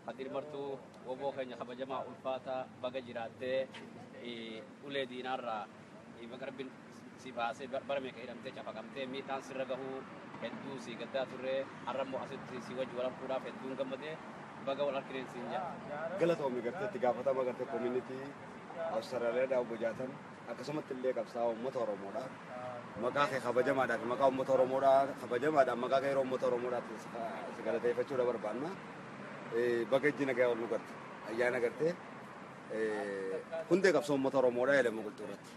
Kadir Martuu woboo keenya kabajamaa ulfaataa baga jiraattee ulee diinaarraa baga Rabbiin si baasee bara meeqa hidhamtee cafaqamtee miidhaan sirra gahuu hedduu si gaddaa turre har'a immoo asitti si wajji wal arguudhaaf hedduun gammadee baga wal argineen siin jedha. Galatoomi gartee itti gaafatama gartee community Awustiraaliyaadhaa obbo Jaatan akkasumatti illee qabsaa'aa uummata Oromoodha. Maqaa kee kabajamaadhaa fi maqaa uummata Oromoodhaa kabajamaadhaan maqaa kee yeroo uummata Oromoodhaatti si galateeffachuudha barbaanna. Baga ijji nagaa ol nu garte ayyaana gartee hundee qabsoo uummata Oromoodhaa jedhamu qilxuu irratti.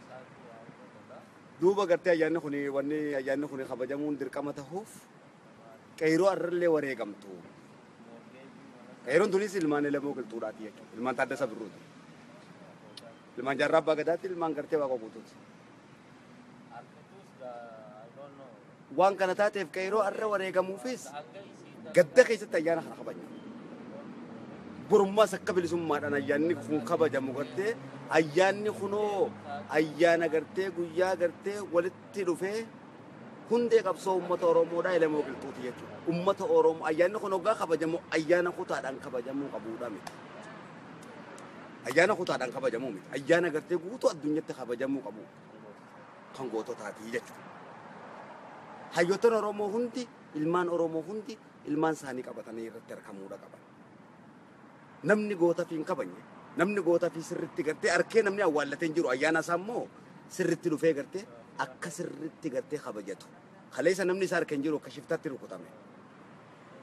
Duuba gartee ayyaanni kun wanni ayyaanni kun kabajamuun dirqama tahuuf qeyroo arrallee wareegamtu. Qeyroon tunis ilmaan Elemoo Qilxuudhaati jechuudha. Ilmaan Taaddasa Birruuti. Ilmaan Jaarraa Abbaa Gadaatti ilmaan gartee Waaqa Guutuuti. Waan kana taateef qeyroo arra wareegamuufis gadda keessatti ayyaana kana kabajna. Borummaas akka bilisummaadhaan ayyaanni kun kabajamu gartee ayyaanni kunoo ayyaana gartee guyyaa gartee walitti dhufee hundee qabsoo uummata Oromoodhaa Elemoo Qilxuuti jechuudha. Uummata Oromoo ayyaanni kun hoggaa kabajamu ayyaana kutaadhaan kabajamuu qabuudha miti. Ayyaana kutaadhaan kabajamuu miti. Ayyaana gartee guutuu addunyaatti kabajamuu qabu kan goototaati jechuudha. Hayyoottan Oromoo hundi ilmaan Oromoo hundi ilmaan isaanii qabatanii irratti argamuudha qaban. Namni goota fi hin kabajne namni goota fi sirritti gartee arkee namni awwaallatee hin jiru ayyaana isaa immoo sirritti dhufee gartee akka sirritti gartee kabajatu. Kaleessa namni isaa harka hin jiru akka shiftaatti rukutame.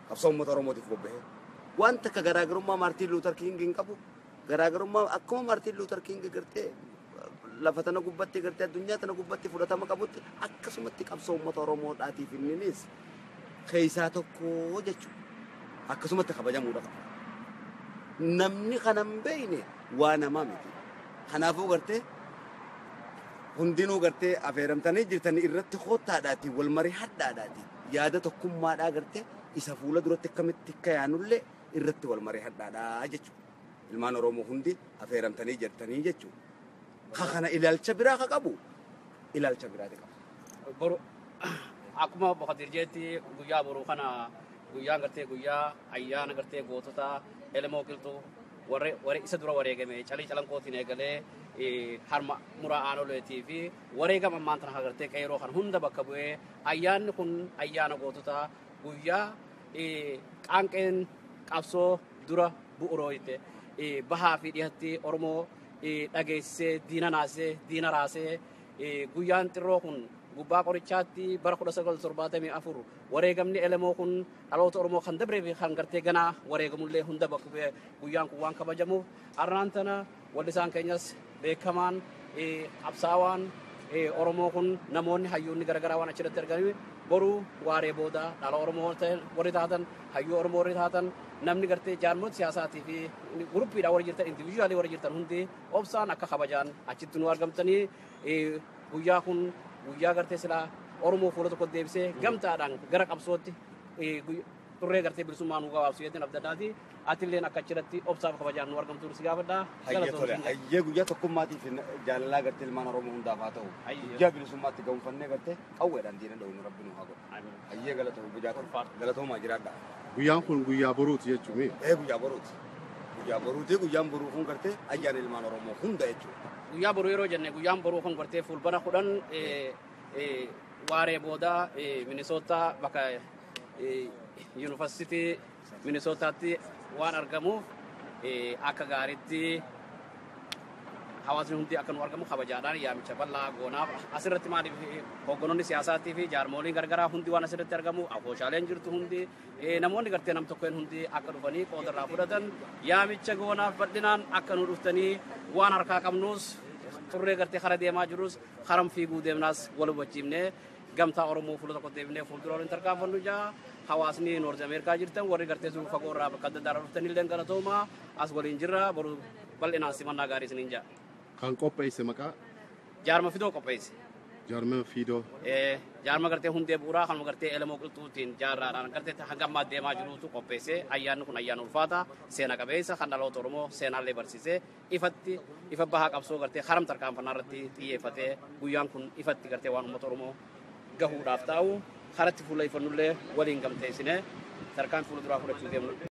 Qabsoo uummata Oromootiif bobba'ee. Waan takka garaagarummaa Maartiin Luuter King hin qabu. Garaagarummaa akkuma Maartiin Luuter King gartee lafa tana gubbatti gartee addunyaa tana gubbatti fudhatama qabutti akkasumatti qabsoo uummata Oromoodhaatiif inninis keessaa tokko jechuudha. Akkasumatti kabajamuudha qaba. Namni kana hin beekne waa namaa miti. Kanaafuu gartee hundinuu gartee affeeramtanii jirtanii irratti koottaadhaati wal marii hadhaadhaati yaada tokkummaadhaa gartee isa fuula duratti akkamitti akka yaanullee irratti wal marii hadhaadhaa jechuudha. Ilmaan Oromoo hundi affeeramtanii jirtanii jechuudha. Ka kana ilaalcha biraa ka qabu ilaalcha biraati qaba. Boru akkuma obbo Kadir jeetti guyyaa boruu kana guyyaan gartee guyyaa ayyaana gartee gootota Elemoo Qilxuu warri isa dura wareegame calii calanqootiin eegalee harma muraa aanoleetii fi wareegama ammaan tana gartee qeyroo kan hunda bakka bu'ee ayyaanni kun ayyaana gootota guyyaa qaanqeen qabsoo dura bu'urooyte bahaa fi dhihatti Oromoo dhageessisee diina naasee diina raasee guyyaan xirroo kun gubbaa qorichaatti bara 1974 wareegamni Elemoo kun dhaloota Oromoo kan dabree fi kan gartee ganaa wareegamullee hunda bakka bu'ee guyyaan kun waan kabajamuuf arraan tana wallisaan keenyas beekamaan qabsaawaan Oromoo kun namoonni hayyoonni garaagaraa waan achirratti arganii boruu waaree booda dhala Oromoo warri taatan hayyuu Oromoo warri taatan namni gartee jaarmoota siyaasaatii fi guruppiidhaan warri jirtan indivijuwaalii warri jirtan hundi obsaan akka kabajaan achitti nu argamtanii guyyaa kun guyyaa gartee silaa Oromoo fuula tokko deebisee gamtaadhaan gara qabsootti xurree gartee bilisummaa nu gabaabsu jettiin abdaddaati. Atilleen akka achirratti obsaaf kabajaan nu argamtu si gaafadha. Hayyee tole hayyee guyyaa tokkummaatiif jaalalaa gartee ilmaan Oromoo hundaaf haa ta'u. Guyyaa bilisummaatti gaunfannee gartee qawweedhaan diina dha'uun rabbi nu haa godhu. Hayyee galatooma bujaata galatoomaa jiraadha. Guyyaan kun guyyaa boruuti jechuun. Ee guyyaa boruuti. Guyyaa boruuti guyyaan boruu kun gartee ayyaana ilmaan Oromoo hunda jechuudha. Guyyaa boruu yeroo jenne guyyaan boruu kun gartee fulbana 10 waaree booda Minisoota bakka yuunivarsiitii Minisootaatti waan argamuuf akka gaariitti hawaasni hundi akka nu argamu kabajaadhaan yaamicha bal'aa goonaaf asirratti maaliif hogganoonni siyaasaatii fi jaarmooliin garagaraa hundi waan asirratti argamu afooshaaleen jirtu hundi namoonni gartee nam tokkoon hundi akka dhufanii qooda irraa fudhatan yaamicha goonaaf bal'inaan akka nu dhuftanii waan harkaa qabnus xurree gartee kara deemaa jirus karam fiiguu deemnaas wal hubachiifnee gamtaa Oromoo fuula tokko deebinee fuuldura waliin tarkaanfannu jaa hawaasni Noorz Ameerikaa jirtan warri gartee sun fagoo irraa bakka adda addaa dhuftan illee galatooma as waliin jirra boru bal'inaan simannaa gaarii isiniin jaa. Kan qopheesse maqaa? Jaarma Fidoo qopheesse. Jaarma Fidoo. Jaarma gartee hundee bu'uuraa kanuma gartee Elemoo Qilxuutiin jaarraadhaan gartee hanga ammaa deemaa jiruutu qopheesse ayyaanni kun ayyaana ulfaata seena qabeessa kan dhaloota Oromoo seenaallee barsiisee ifatti ifa bahaa qabsoo gartee haram tarkaanfannaa irratti xiyyeeffatee guyyaan kun ifatti gartee waan uummata Oromoo gahuudhaaf ta'u haratti fuula ifannullee waliin gamteessine tarkaan fuula duraa fudhachuu deemnu.